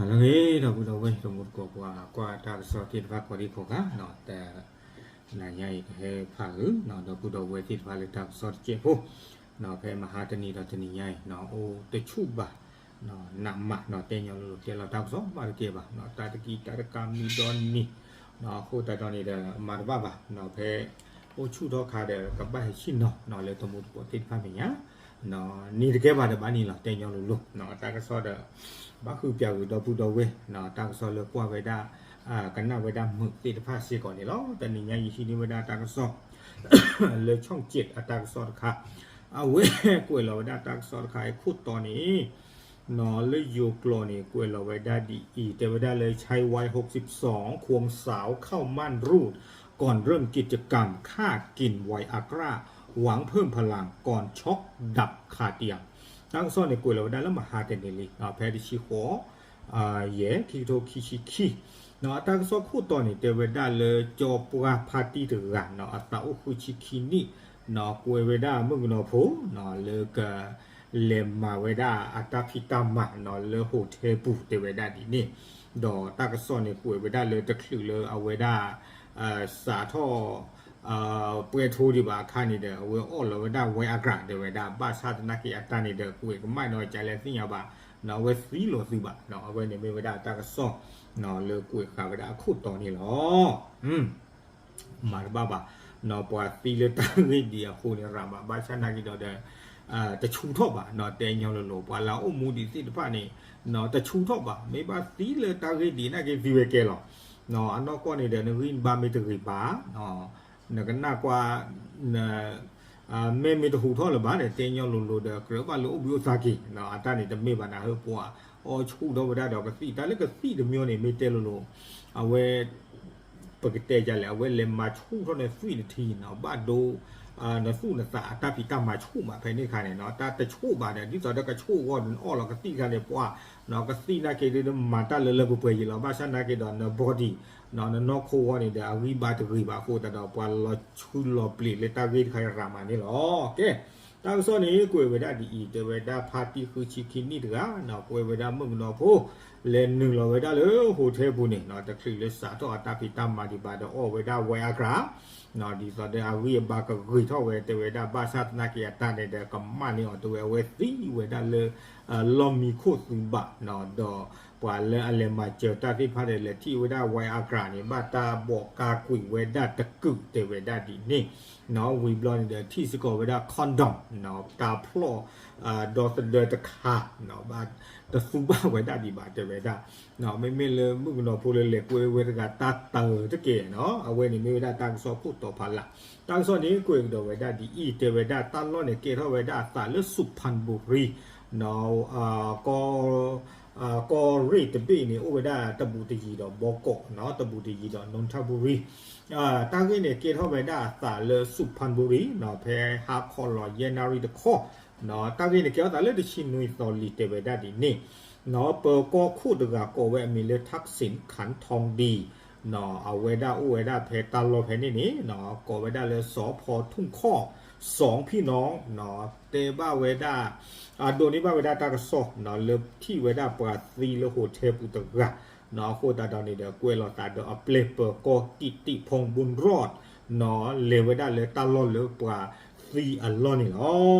လၢအဂ့ၤ ဒီပုၢ်ဒီဝဲၢ် တံၤသကိး ပှၤကွၢ်တၢ်ကစီၣ်သ့ၣ်တဖၣ်ကိးဒံကိးဂၤ, တနၤညါအံၤ ကဟဲဖးဂ့ၤ ဒီပုၢ်ဒီဝဲၢ်သ့ၣ်တဖၣ်လၢတၢ်ကစီၣ်တစဲးဖိ, ဖဲမဟါတနံၤဒီးတနံၤညါအံၤ အိၣ်တဆူၣ်ဘၣ် နးမး တဲညီလိၤလိၤ တဲလီၤတၢ်ကစီၣ်ဘၣ်တကဲဘၣ် တၢ်တကံတၢ်တကးမံၤဒီနံၤ အဃိသတးဒီးန့ၣ်ဒီး မၤတဘၣ်ဘၣ် ဖဲအိၣ်ဆူၣ်ထီၣ်ခါဒီး ကဘၣ်ဟဲဆ့ၣ်နီၤ လၢတံၤသကိးသ့ၣ်တဖၣ်မဲာ်ညါ န့ၢ်တကဲဘၣ်ဒီးဘၣ်န့ၣ်လီၤ တဲညီလိၤလိၤ တၢ်ကစီၣ်ဒီး ဘၣ်ဃုပၠးဂ့ၤဒီပုၢ်ဒီဝဲၢ် တၢ်ကစီၣ်လၢကွၢ်ဝဲဒၣ် ကနၣ်ဝဲဒၣ်မုာ်သ့ၣ်တဖၣ်စ့ၢ်ကီးန့ၣ်လီၤ. တနံၤညါယဟံးန့ၢ်ဝဲဒၣ်တၢ်ကစီၣ် လၢ ช่องเจ็ด အတၢ်ကစီၣ်တခါ အဝဲကွဲးလီၤဝဲဒၣ်တၢ်ကစီၣ်တခါအခိၣ်တီန့ၣ် လၢယိၤကျိာ်န့ၣ် ကွဲးလီၤဝဲဒၣ်ဒ်အံၤ တဲဝဲဒၣ်လၢ ชายวัยหกสิบสอง ควงสาวเข้าม่านรูด ก่อนเริ่มกิจกรรม ฆ่ากินไวอากร้า หวังเพิ่มพลัง ก่อนช็อกดับคาเตียง တၢ်ကစီၣ်န့ၣ် ကွဲးလီၤဝဲဒၣ်လၢမဟါတနံၤလံ ဖဲတဆံဃိး ယဲၢ် ခံကထိခံဆံခံ အတၢ်ကစီၣ်ခိၣ်တီန့ၣ် တဲဝဲဒၣ်လၢ ကၠီပှၢ်ဖါတံၢ်တဂၤ အသးအိၣ်ဃုဆံခံနံၣ် ကွဲးဝဲဒၣ်မုၣ်ကနီၤဖိ လၢက လဲၤမၤဝဲဒၣ်အတၢ်ဖံးတၢ်မၤ လၢ hotel ပူၤ တဲဝဲဒၣ်ဒ်န့ၣ် ဒီးတၢ်ကစီၣ်န့ၣ် ကွဲးဝဲဒၣ်လၢတချုးလၢအဝဲဒၣ် စးထီၣ် ပှဲၤထိဒံးဘၣ်အခါန့ၣ်ဒီး အဝဲအီၣ်လီၤဝဲဒၣ် Viagra တဲဝဲဒၣ် ဘၣ်ဆၣ်သနာ်က့အတၢ်န့ၣ်ဒီး ကွဲးကမၣ်နီၤ ကလဲၤသ့ၣ်ညါဘၣ် အဝဲသံလီၤသုဘၣ် အဝဲန့ၣ်မ့ၢ်ဝဲဒၣ်တၢ်ကစီၣ် လၢကွဲးဃာ်ဝဲဒၣ်အခိၣ်တီန့ၣ်လီၤ. မၤတဘၣ်ဘၣ် ပှၤသံလၢတၢ်ဂ့ၢ်ဒ်အဃိန့ၣ် ရၤမး ဘၣ်ဆၣ်သနာ်က့ဒီး တဆူၣ်ထီၣ်ဘၣ် တဲညီလိၤလိၤ ပှၤလၢအအိၣ်မူဒံးသ့ၣ်တဖၣ်န့ၣ် တဆူၣ်ထီၣ်ဘၣ် မ့ၢ်ဘၣ်သံလၢတၢ်ဂ့ၢ်ဒ်နာ်က့သံဝဲကဲလီၤ အနီၢ်ကီၢ်န့ၣ်ဒီး နဂံၢ်နဘါမ့ၢ်တဂ့ၤဘၣ် နကနၣ်ကွၢ် မ့ၢ်မ့ၢ်တဟူးထီၣ်လၢၤဘၣ်ဒီး တဲညီလိၤလိၤဒီး ကြၢးဘၣ်လၢအိၣ်ဘှံးအိၣ်သါက့ၤ အတၢ်န့ၣ်တမ့ၢ်ဘၣ်နၤ ဟၢပှၤ အီၣ်ဆူၣ်ထီၣ်ဝဲဒၣ်ဒီးကသံၣ် တၢ်လၢကသံၣ်တမံၤန့ၣ် မ့ၢ်တဲလိၤလိၤ အဝဲ ပကတဲဒ်လဲၣ် အဝဲလဲၤမၤဆူၣ်ထီၣ်န့ၣ်သွံၣ်တထံ ဘၣ်ဒိ နသူၣ်နသးအတၢ်ဖံးတၢ်မၤဆူၣ်မးဖဲန့ၣ်အခါန့ၣ် တၢ်တဆူၣ်ဘၣ်ဒီး ဒ်သိးဒီးကဆူၣ်အဂီၢ်န့ၣ် နအီၣ်လီၤကသံၣ်အခါန့ၣ် ပှၤ ကသံၣ်နာ်က့ဒ်မၤတၢ်လၢလၢပှဲၤပှဲၤယံာ်လီၤ ဘၣ်ဆၣ်သနာ်က့ဒီး န body နနီၢ်ခိအဂီၢ်န့ၣ်ဒီး အဂံၢ်ဘါတဂ့ၤဘၣ်အဃိသတးဒီး ပှၤလီၤဆူလီၤပျံၤလၢတၢ်ဂ့ၢ်တခါအံၤရၤမးန့ၣ်လီၤ. ကဲ တၢ်ကစီၣ်န့ၣ် ကွဲးဝဲဒၣ်ဒ်အံၤ တဲဝဲဒၣ်ဖါတံၢ်ဃုဆံခံနံၣ်တဂၤ ကွဲးဝဲဒၣ်မုၣ်ကနီၤဖိ လဲၤနုာ်လီၤဝဲဒၣ်လၢ hotel ပူၤန့ၣ် တချုးလၢစးထီၣ်အတၢ်ဖံးတၢ်မၤဒံးဘၣ်ဒီးအီၣ်ဝဲဒၣ် Viagra ဒ်သိးဒီးအဂံၢ်အဘါကဂ့ၤထီၣ်ဝဲ တဲဝဲဒၣ် ဘၣ်ဆၣ်သနာ်က့အတၢ်န့ၣ်ဒီး ကမၣ်န့ၢ်အီၤ တဲဝဲ အဝဲသံဝဲဒၣ်လၢ လီၢ်မံခိၣ်သုဘၣ် ဒီးပှၤလၢအလဲၤမၤစၢၤတၢ်သ့ၣ်တဖၣ်ဒီး လဲၤထံၣ်ဝဲဒၣ် Viagra န့ၣ် ဘၣ်တၢ်ဘိးကါကွံာ်ဝဲဒၣ်တကုာ် တဲဝဲဒၣ်ဒ်န့ၣ် ဝံၤဘျီန့ၣ်ဒီး ထံၣ်စ့ၢ်ကီးဝဲဒၣ် condom တၢ်ဖျီၣ် ဒီသဒၢတခါ ဘၣ်တသူဘၣ်ဝဲဒၣ်ဒံးဘၣ် တဲဝဲဒၣ် မ့မ့ၢ်လၢမုၣ်ကနီၤဖိလၢလဲၤကွဲဝဲတဂၤတၢ်တၢၢ်တက့ၢ်နီၤ အဝဲန့ၣ်မ့ၢ်ဝဲဒၣ်တၢ်ကစီၣ်ခိၣ်တီဖးလၢ် တၢ်ကစီၣ်န့ၣ်ကွဲးကဒီးဝဲဒၣ်ဒ်အံၤ တဲဝဲဒၣ် တၢ်လီၢ်န့ၣ်ကဲထီၣ်ဝဲဒၣ်အသးလၢ สุพรรณบุรี ကီၢ်ရ့ၣ်တဘ့ၣ်န့ၣ် အိၣ်ဝဲဒၣ်တဘူးတယံၤဒီးဘီကီး တဘူးတယံၤဒီး นนทบุรี တၢ်ဂ့ၢ်န့ၣ်ကဲထီၣ်ဝဲဒၣ်အသးလၢ สุพรรณบุรี ဖဲဟါခီလီၤယဲၢ်နၣ်ရံၣ်တခီ တၢ်ဂ့ၢ်န့ၣ်ကဲထီၣ်သးလၢတဆံနွံသီလံ တဲဝဲဒၣ်ဒ်န့ၣ် ပၢၤကီၢ်ခိၣ်တဂၤကိးဝဲအမံၤလၢ ทักษิณ ขันทองดี အဝဲဒၣ်အိၣ်ဝဲဒၣ်ဖဲတၢ်လီၢ်ဖဲန့ၣ်န့ၣ် ကိးဝဲဒၣ်လၢ สภ.ทุ่งคอก สองพี่น้อง တဲဘၣ်ဝဲဒၣ် အဒိးန့ၢ်ဘၣ်ဝဲဒၣ်တၢ်ကစီၣ် လၢထံၣ်ဝဲဒၣ်ပှၤသံလၢ hotel ပူၤတဂၤ အဃိသတးဒီးန့ၣ်ဒီး ကွဲးလီၤသးဒီးအပျဲၢ်ပၢၤကီၢ် กิติพงษ์บุญรอด လဲၤဝဲဒၣ်လၢတၢ်လီၢ်လၢပှၤသံအလီၢ်န့ၣ်လီၤ.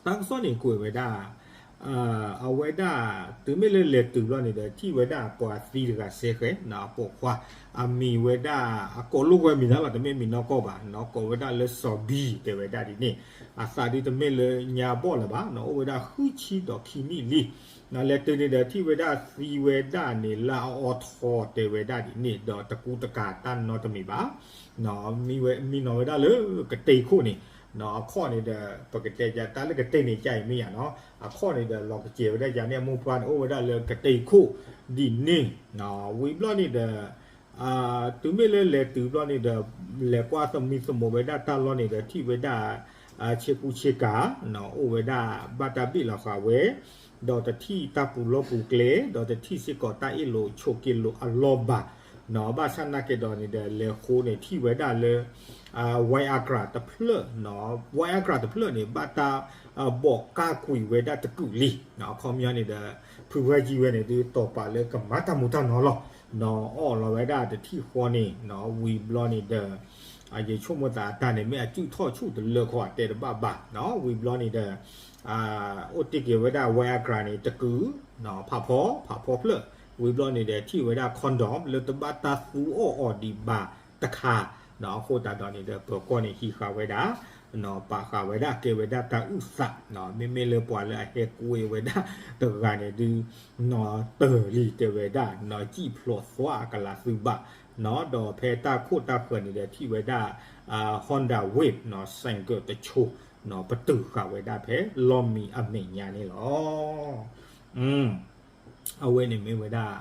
တၢ်ကစီၣ်န့ၣ်ကွဲးဝဲဒၣ် အဝဲဒၣ် တုၤမ့ၢ်လၢလဲၤတုၤဘျီန့ၣ်ဒီး ထံၣ်ဝဲဒၣ်ပှၤသံတဂၤစဲဃဲၤ အပိာ်ခွါ အမံၤဝဲဒၣ် အကိးလိာ်ကွဲမံၤဒၣ်လီၤ တမ့ၢ်မံၤနီၢ်ကီၢ်ဘၣ် ကိးဝဲဒၣ်လၢ စီၤဘံ တဲဝဲဒၣ်ဒ်န့ၣ် အသးဒ်တမ့ၢ်လၢညါဘီၣ်လၢၤဘၣ် အိၣ်ဝဲဒၣ်ဃုဆံဒီးခံနံၣ်လံ လဲၤတုၤန့ၣ်ဒီးထံၣ်ဝဲဒၣ်သံဝဲဒၣ်န့ၣ်လၢအအိၣ်ထီၣ်တဲဝဲဒၣ်ဒ်န့ၣ် ဒီးတကူတကၤတၢ်နီတမံၤဘၣ် မံနီၤဝဲဒၣ်လၢကတ့ၢ်ခိၣ်န့ၣ် အခီၣ်န့ၣ်ဒီး ပကတဲယၤတၢ်လၢကတ့ၢ်န့ၣ် ကၢ်အံၤမ့ၢ်ယၤနီၤ အခီၣ်န့ၣ်ဒီး လီၤကစဲၤဝဲဒၣ်ယၤန့ၣ်အမိၢ်ပှၢ်န့ၣ် အိၣ်ဝဲဒၣ်လၢကတ့ၢ်ခိၣ်ဒ်န့ၣ် ဝံၤဘျီန့ၣ်ဒီး တုၤမ့ၢ်လၢလဲၤတုၤဘျီန့ၣ်ဒီး လဲၤကွၢ်သမံသမိးဝဲဒၣ်တၢ်လီၢ်န့ၣ်ဒီး ထံၣ်ဝဲဒၣ် ဆ့ကူဆ့ကၤ အိၣ်ဝဲဒၣ်ဘၣ်တၢ်ဘ့ၣ်လီၤဃာ်ဝဲ ဒီးတထံၣ်တၢ်ပူၤလီၢ်ပူၤကျဲ ဒီးတထံၣ်စ့ၢ်ကီးတၢ်အ့ၣ်လိာ်ဆိးက့လိာ်အလီၢ်ဘၣ် ဘၣ်ဆၣ်နာ်က့ဒီးန့ၣ်ဒီး လဲၤဃိန့ၣ်ထံၣ်ဝဲဒၣ်လၢ Viagra တဖျၢၣ်, Viagra တဖျၢၣ်န့ၣ် ဘၣ်တၢ်ဘီးကါကွံာ်ဝဲဒၣ်တကုာ်လံ, အခီပညီန့ၣ်ဒီး ဖုဖၢကံဝဲန့ၣ်ဒုး တီၢ်ပာ်လၢကမၤတၢ်မူၤတၢ်နီၤလီၤ, အီၣ်လီၤဝဲဒၣ်တထံၣ်ဃီန့ၣ် ဝံၤဘျီန့ၣ်ဒီး ယဆိကမိၣ်သးအတၢ်န့ၣ် မ့ၢ်အစုၣ်ထီၣ်ဆူၣ်တလၢခီအတဲတဘၣ်ဘၣ်, ဝံၤဘျီန့ၣ်ဒီး အိၣ်တ့ၢ်က့ၤဝဲဒၣ် Viagra န့ၣ် တကုာ်, ဖးဖီ ဖးဖီဖျၢၣ်, ဝံၤဘျီန့ၣ်ဒီး ထံၣ်ဝဲဒၣ် condom လၢတဘၣ်တၢ်သူအီၣ်အီၤဒံးဘၣ်တခါ, အဃိသတးဒီးန့ၣ်ဒီး ပၢၤကီၢ်န့ၣ်ဟံးဃာ်ဝဲဒၣ်, ပာ်ဃာ်ဝဲဒၣ် ကဲဝဲဒၣ်တၢ်အုၣ်သး, မ့မ့ၢ်လၢပှၤလၢအဟဲကွဲဝဲဒၣ်တဂၤန့ၣ်ဒုး တၢၢ်လံတဲဝဲဒၣ်, စံၣ်ဖျိးသွါအကလၤသုဘၣ်, ဒီးဖဲတၢ်ခိၣ်တၢ်ဃၢၤန့ၣ်ဒီး ထံၣ်ဝဲဒၣ် Honda Wave စဲးကၢးတဆိ ပတုာ်ဃာ်ဝဲဒၣ်ဖဲလီၢ်မံအမဲာ်ညါန့ၣ်လီၤ. အဝဲန့ၣ်မ့ၢ်ဝဲဒၣ်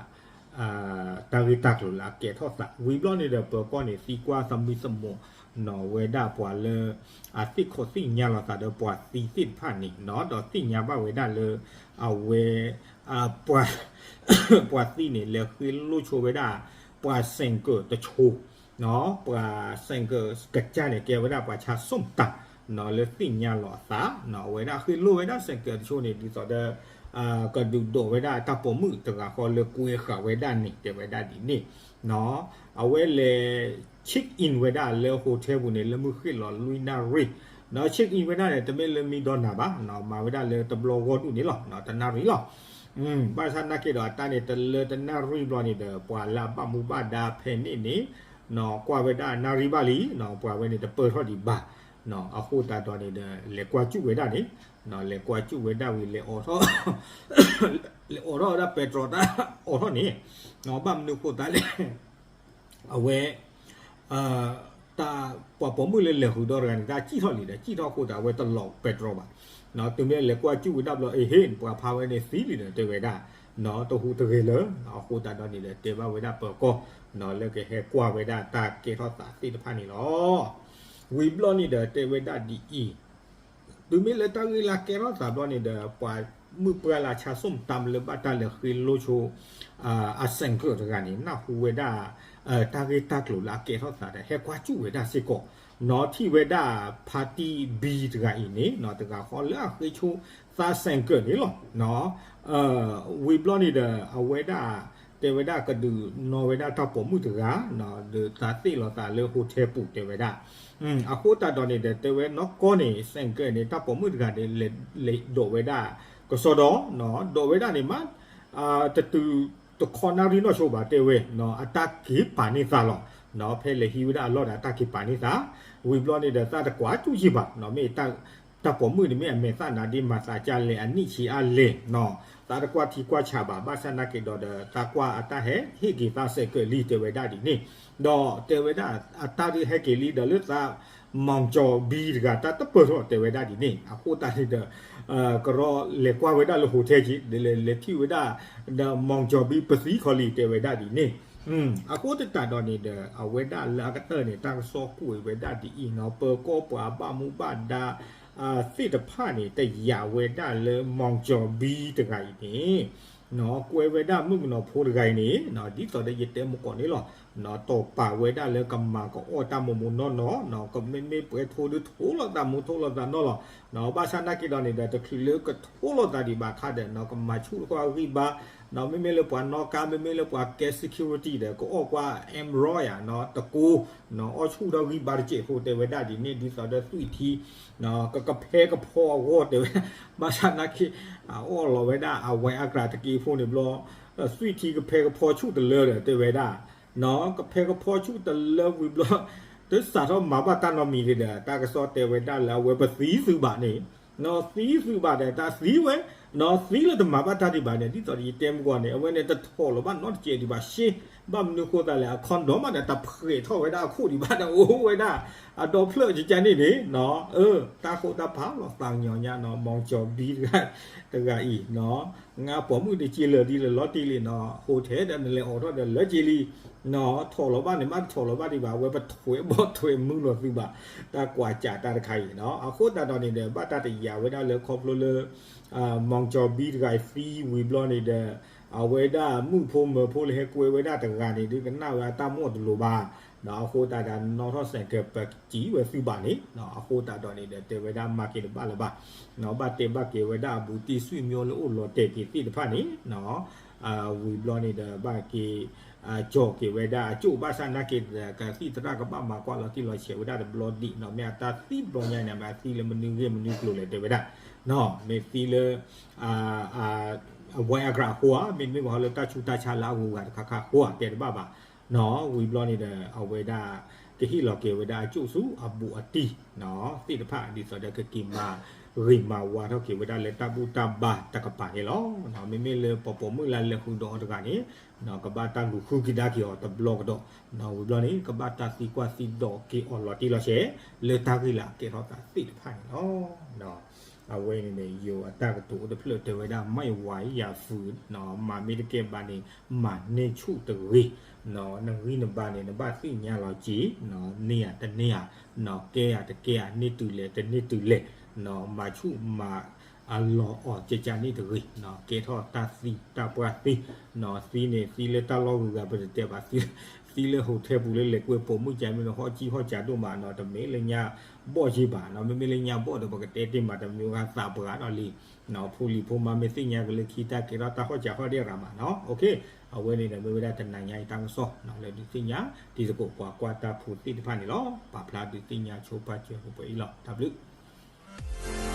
တၢ်ဂ့ၢ်တၢ်ကျိၤလၢအကဲထီၣ်သး, ဝံၤဘျီန့ၣ်ဒီး ပၢၤကီၢ်န့ၣ် သံကွၢ်သမံသမိး နီၢ်ဝဲဒၣ်ပှၤလၢ အသ့ၣ်ခီၣ်သ့ၣ်ညါလီၤသးဒီးပှၤသံသ့ၣ်တဖၣ်န့ၣ် ဒီးသ့ၣ်ညါဘၣ်ဝဲဒၣ်လၢ အဝဲ ပှၤသံန့ၣ် လဲၤဃ့လိၢ်ဆိဝဲဒၣ် ပှၤစဲးကၢးတဆိ ပှၤစဲးကၢးကစၢ်န့ၣ် ကဲဝဲဒၣ်ပှၤဆါစိၣ်တၢ် လၢသ့ၣ်ညါလီၤအသး, အဝဲဒၣ်ဃ့လိၢ်ဝဲဒၣ်စဲးကၢးတဆိန့ၣ် ဒ်သိးဒီး ကဒုးဒိးဝဲဒၣ်တၢ်ပိာ်မုၣ်တဂၤဃီလၢကွဲဃာ်ဝဲဒၣ်န့ၣ် တဲဝဲဒၣ်ဒ်န့ၣ်, အဝဲလဲၤ check in ဝဲဒၣ်လၢ hotel ပူၤန့ၣ် လၢမုၢ်ဃ့ၢ်လီၤလွံၢ်နၣ်ရံၣ်, ဒီး check in ဝဲဒၣ်န့ၣ် တမ့ၢ်လၢမံဒီးနၤဘၣ်, မၤဝဲဒၣ်လၢတဘျီဂီၢ်ဒူၣ်န့ၣ်လီၤ, တနၣ်ရံၣ်လီၤ. ဘၣ်ဆၣ်နာ်က့ဒီးအတၢ်န့ၣ် တလၢတနၣ်ရံၣ်ဘျီန့ၣ်ဒီး ပှၤလၢအဘၣ်မူဘၣ်ဒါဖဲန့ၣ်န့ၣ် ကွၢ်ဝဲဒၣ်နၣ်ရံၣ်ဘၣ်လံ, ပှၤဝဲန့ၣ်တပၢၢ်ထီၣ်ဒံးဘၣ်, အဃိသတးဒီးန့ၣ်ဒီး လဲၤကွၢ်စူၣ်ဝဲဒၣ်န့ၣ်, လဲၤကွၢ်စူၣ်ဝဲဒၣ်ဝံၤ လဲၤအိးထီၣ် လဲၤအိးထီၣ်ဝဲဒၣ်ပဲတြီတၢ်အိးထီၣ်န့ၣ်, ဘၣ်မနုၤဃိသတးလဲၣ် အဝဲ တၢ်ပှၤပိာ်မုၣ်လၢလဲၤဃုာ်ဒီးတဂၤန့ၣ် တၢ်စံၣ်ထီၣ်လံဒီး စံၣ်ထီၣ်ဃိသတး အဝဲတလီၤပဲတြီဘၣ်, တုၤမ့ၢ်လဲၤကွၢ်စူၣ်ဝဲဒၣ်ဘျီ အ့ဟ့ၣ် ပှၤဖါဝဲန့ၣ်သံလံဒီး တဲဝဲဒၣ်, တဟူးတဂဲၤလၢၤ, အဃိသတးဒီးန့ၣ်ဒီး တဲဘၣ်ဝဲဒၣ်ပၢၤကီၢ် လၢကဟဲကွၢ်ဝဲဒၣ်တၢ်ကဲထီၣ်သးသ့ၣ်တဖၣ်န့ၣ်လီၤ. ဝံၤဘျီန့ၣ်ဒီး တဲဝဲဒၣ်ဒ်အံၤ တုၤမ့ၢ်လၢတၢ်ဂ့ၢ်လၢကဲထီၣ်သးဘျီန့ၣ်ဒီး ပှၤမုၣ်ပှၢ်လၢဆါစိၣ်တၢ်လၢဘၣ်တၢ်လဲၤဃ့လိၢ်ဆိ အစဲးကၢးတဂၤန့ၣ် နၢ်ဟူဝဲဒၣ် တၢ်ဂ့ၢ်တၢ်ကျိၤလၢအကဲထီၣ်သးဒီး ဟဲကွၢ်စူၣ်ဝဲဒၣ်စ့ၢ်ကီး, နီၢ်ထံၣ်ဝဲဒၣ် ဖါတံၢ်ဘံတဂၤအံၤန့ၣ် တဂၤဃီလၢအဃ့ဆိသးစဲးကၢးန့ၣ်လီၤ. ဝံၤဘျီန့ၣ်ဒီး အဝဲဒၣ် တဲဝဲဒၣ်ကဒုးနီၢ်ဝဲဒၣ်တၢ်ပိာ်မုၣ်တဂၤ ဒီးသးသ့ၣ်လီၤသးလၢ hotel ပူၤတဲဝဲဒၣ်, အဃိသတးဒီးန့ၣ်ဒီး တဲဝဲနီၢ်ကီၢ်န့ၣ် စဲးကၢးန့ၣ် တၢ်ပိာ်မုၣ်တဂၤန့ၣ် လဲၤဒိးဝဲဒၣ် ကစီဒီ, ဒိးဝဲဒၣ်န့ၣ်မး တတုၤတခီနၣ်ရံၣ်နီၢ်ဆိဘၣ်တဲဝဲ, အတၢ်က့ၤပာ်န့ၢ်သးလီၤ, ဖဲလဲၤဟံးဝဲဒၣ်အလီၢ်ဒီး အတၢ်က့ၤပာ်န့ၢ်သး, ဝံၤဘျီန့ၣ်ဒီး သးတကွၢ်စူၣ်ယံာ်ဘၣ်, မ့ၢ် တၢ်ပိာ်မုၣ်န့ၣ်မ့ၢ်အမဲာ်သၣ်နးဒ့မၤသးကၢ်လဲၣ် အနံၣ်ဆံးအါလဲၣ်, သးတကွၢ်ထံကွၢ်ဆးဘၣ်, ဘၣ်ဆၣ်နာ်က့ၤဒီးဒီး သးကွၢ်အတၢ်ဟဲဟ့ၣ်က့ၤသးစဲးကၢးလံတဲဝဲဒၣ်ဒ်န့ၣ်, ဒီးတဲဝဲဒၣ်အတၢ်ဒုးဟဲက့ၤလံဒီးလၢသး မီၣ်ကၠီၤဘံတဂၤတၢ်တပၢၢ်ထီၣ်တဲဝဲဒၣ်ဒ်န့ၣ်, အဃိသတးန့ၣ်ဒီး ကရီလဲၤကွၢ်ဝဲဒၣ်လၢ hotel က့ၤ ဒ်လဲၣ်လဲၤထံၣ်ဝဲဒၣ် ဒီးမီၣ်ကၠီၤဘံပသံခီလံတဲဝဲဒၣ်ဒ်န့ၣ်, အဃိသတးဒီးန့ၣ်ဒီး အဝဲဒၣ်လၢအကတၢၢ်န့ၣ် တၢ်ကစီၣ်ကွဲးဝဲဒၣ်ဒ်အံၤနီၤ, ပၢၤကီၢ်ပှၤဘၣ်မူဘၣ်ဒါ သ့ၣ်တဖၣ်န့ၣ် တယာ်ဝဲဒၣ်လၢ မီၣ်ကၠီၤဘံတဂၤအံၤန့ၣ် ကွဲဝဲဒၣ်မုၣ်ကနီၤဖိတဂၤအံၤန့ၣ် ဒ်သိးဒီးယတဲမုၢ်ကီၢ်န့ၣ်လီၤ, တီၢ်ပာ်ဝဲဒၣ်လၢကမၤကအီၣ်တၢ်မိၢ်မိၢ်နီၢ်နီၢ်, ကမ့မ့ၢ်ပှဲၤထိဒုးထိလိာ်သးမိၢ်ထိလိာ်သးနီၢ်လီၤ, ဘၣ်ဆၣ်နာ်က့ၤဒီးန့ၣ်ဒီး တချုးလၢကထိလိာ်သးဒံးဘၣ်ခါဒီး ကမၤဆူၣ်တကွၢ်ဂံၢ်ဘါ, မ့မ့ၢ်လၢပှၤနီၣ်ကါ မ့မ့ၢ်လၢပှၤကဲ security ဒီး ကအီၣ်ကွၢ် M Royal တကိး အီၣ်ဆူၣ်ထီၣ်ဂံၢ်ဘါတစဲးဖိတဲဝဲဒၣ်ဒ်န့ၣ် ဒ်သိးဒီးသွံၣ်ထံ ကကဖဲကဖီအဂီၢ်တဲဝဲ, ဘၣ်ဆၣ်နာ်က့ၤ အအီၣ်လီၤဝဲဒၣ်အဝဲအကြၢးတက့ၢ်ဖိန့ၣ်ဘျီ, သွံၣ်ထံကဖဲကဖီဆူၣ်တလၢဒီးတဲဝဲဒၣ်, ကဖဲကဖီဆူၣ်တလၢဝံၤဘျီ တစးထီၣ်မၤဘၣ်တၢ်နီတမံၤဒံးဒီး တၢ်ကစီၣ်တဲဝဲဒၣ်လၢအဝဲပသံသုးဘၣ်န့ၣ်, သံသုးဘၣ်ဒီးတၢ်သံဝဲ, သံလၢတမၤဘၣ်တၢ်ဒံးဘၣ်န့ၣ် ဒ်သိးဒီးယတဲမုၢ်ကီၢ်န့ၣ် အဝဲန့ၣ်တထိးလီၤဘၣ်နီတစဲးဒံးဘၣ်ရှ့, ဘၣ်မနုၤဃိသတးလဲၣ် အ condom မးဒီး တဖှဲးထီၣ်ဝဲဒၣ်အခိၣ်ဒံးဘၣ်ဒီး အိၣ်ဝဲဒၣ် အဒီဖျၢၣ်ကကန့ၣ်န့ၣ်, တၢ်ဃိတၢ်ဖးလီၤသးကညီၤညါနီၤ မီၣ်ကၠီၤဘံတဂၤအံၤ, ငါပိာ်မုၣ်တက့ၤလၢာ်ဒ်လၢလီၤတံၢ်လံနီၤ hotel ဒီးနလဲၤအိးထီၣ်ဒီးလၢက့ၤလံ, ထိးလီၤဘၣ်န့ၣ် မ့ၢ်တထိးလီၤဘၣ်ဒံးဘၣ် အဝဲပထွဲးဘီၣ်ထွဲးမုၢ်လီၤသုးဘၣ်, တၢ်ကွၢ်စးတၢ်တခါအံၤနီၤ အဃိသတးဒီးန့ၣ်ဒီး ဘၣ်တၢ်တယာ်ဝဲဒၣ်လၢခီဖျိလၢ မီၣ်ကၠီၤဘံတဂၤအံၤသံဝံၤဘျီန့ၣ်ဒီး အဝဲဒၣ်မုၣ်ဖိမၢၤဖိလၢဟဲကွဲဝဲဒၣ်တဂၤန့ၣ် ဒုးကနၣ်ဝဲအတၢ်မိၣ်တလိၤဘၣ်, အဃိသတးဒီး နီၣ်ထီၣ်စဲးကဲးပစံးဝဲသုဘၣ်န့ၣ်, အဃိသတးဒီးန့ၣ်ဒီး တဲဝဲဒၣ်မၤက့ၤတဘၣ်လၢၤဘၣ်, ဘၣ်တဲဘၣ်က့ၤဝဲဒၣ်အဘူးတံၢ် ဆွေမျိုး လၢအိၣ်လီၤတဲာ်က့ၤသ့ၣ်တဖၣ်န့ၣ် ဝံၤဘျီန့ၣ်ဒီး ဘၣ်က့ၤ ကၠီၤက့ၤဝဲဒၣ်အကၠိၣ် ဘၣ်ဆၣ်နာ်က့ၤဒီး ကသံၣ်သရၣ်ကဘၣ်မၤကွၢ်လီၤတံၢ်လီၤဆဲးဝဲဒၣ်တဘျီဒံးနီၤ, မ့ၢ်အတၢ်သံဘျီညါန့ၣ် မ့ၢ်အသံလၢမနုၤဂ့ၢ်မနုၤကျိၤလဲၣ်တဲဝဲဒၣ်, မ့ၢ်သံလၢ အဝဲအကြၢးအဃိဧါ, မ့တမ့ၢ်ဘၣ်ဃီလၢတၢ်ဆူးတၢ်ဆါလၢအဂုၤအဂၤတခါခါအဃိဧါ တဲတဘၣ်ဘၣ်နီၤ, ဝံၤဘျီန့ၣ်ဒီး အဝဲဒၣ် ကဟ့ၣ်လီၤက့ၤဝဲဒၣ်အကၠိၣ်ဆူအဘူးအတံၢ် သ့ၣ်တဖၣ် ဒ်သိးဒီးကက့ၤမၤဂ့ၤမၤဝါထီၣ်က့ၤဝဲဒၣ်လၢတၢ်ဘူၣ်တၢ်ဘါတကပၤန့ၣ်လီၤ. မ့မ့ၢ်လၢပှၤပိာ်မုၣ်လၢလဲၤဃုာ်ဒီးအီၤတဂၤန့ၣ် ကဘၣ်တၢ်လူၤဃုကဒါက့ၤအီၤတဘျီကဒီး, ဝံၤဘျီန့ၣ် ကဘၣ်တၢ်သံကွၢ်သံဒိးက့ၤအီၤလီၤတံၢ်လီၤဆဲး လၢတၢ်ဂ့ၢ်လၢအကဲထီၣ်သးသ့ၣ်တဖၣ်န့ၣ်လီၤ. အဝဲန့ၣ်န့ၣ် ယိၤအတၢ်ကတိၤအိၣ်တဖျၢၣ်တဲဝဲဒၣ် မ့ၢ်ဝၤယၤဖုး မၤမ့ၢ်တကဲဘၣ်န့ၣ် မၤန့ၢ်ဆူၣ်တဂ့ၤ, နဂံၢ်နဘါန့ၣ် နဘၣ်သ့ၣ်ညါလီၤက့ၤ, န့ၢ်ဧါတန့ၢ်ဧါ, ကဲဧါတကဲဧါ, န့ၢ်တုၤလဲၣ်တန့ၢ်တုၤလဲၣ်, မၤဆူၣ်မၤ အလီၤအီၤကကန့ၣ်တဂ့ၤ, ကဲထီၣ်တၢ်သံတၢ်ပှၢ်သံ, သံန့ၣ် သံလၢတၢ်လီၢ်ဂုၤဂၤပတတဲဘၣ်, သံလၢ hotel ပူၤလၢလဲၤကွဲပိာ်မုၣ်ကမ့ၢ်န့ၣ် ဟီၣ်ကံၣ်ဟီၣ်ကးဒိၣ်မးနီၤ, တမ့ၢ်လၢညါဘီၣ်က့ၤဘၣ်နီၤ, မ့မ့ၢ်လၢညါဘီၣ်ဒီး ပကတဲတ့ၢ်မးတမံၤဂၤသးပှၢ်ဒီးလံ, ဖိလံၤဖိမါမ့ၢ်သ့ၣ်ညါကလၢခံတၢ်ကဲထီၣ်တၢ်ဟီၣ်ကးဟီၣ်ဒ့ၣ်ရၤမးနီၤ, အဝဲန့ၣ်ဒီးမ့ၢ်ဝဲဒၣ်တနၤညါအံၤတၢ်ကစီၣ်လၢဒုးသ့ၣ်ညါ တံၤသကိးပှၤကွၢ်တၢ်ဖိသ့ၣ်တဖၣ်န့ၣ်လီၤ. ပာ်ဖျါဒုးသ့ၣ်ညါဆိပာ်စၢၤပှဲၤအံၤလီၤ. တၢ်ဘျုး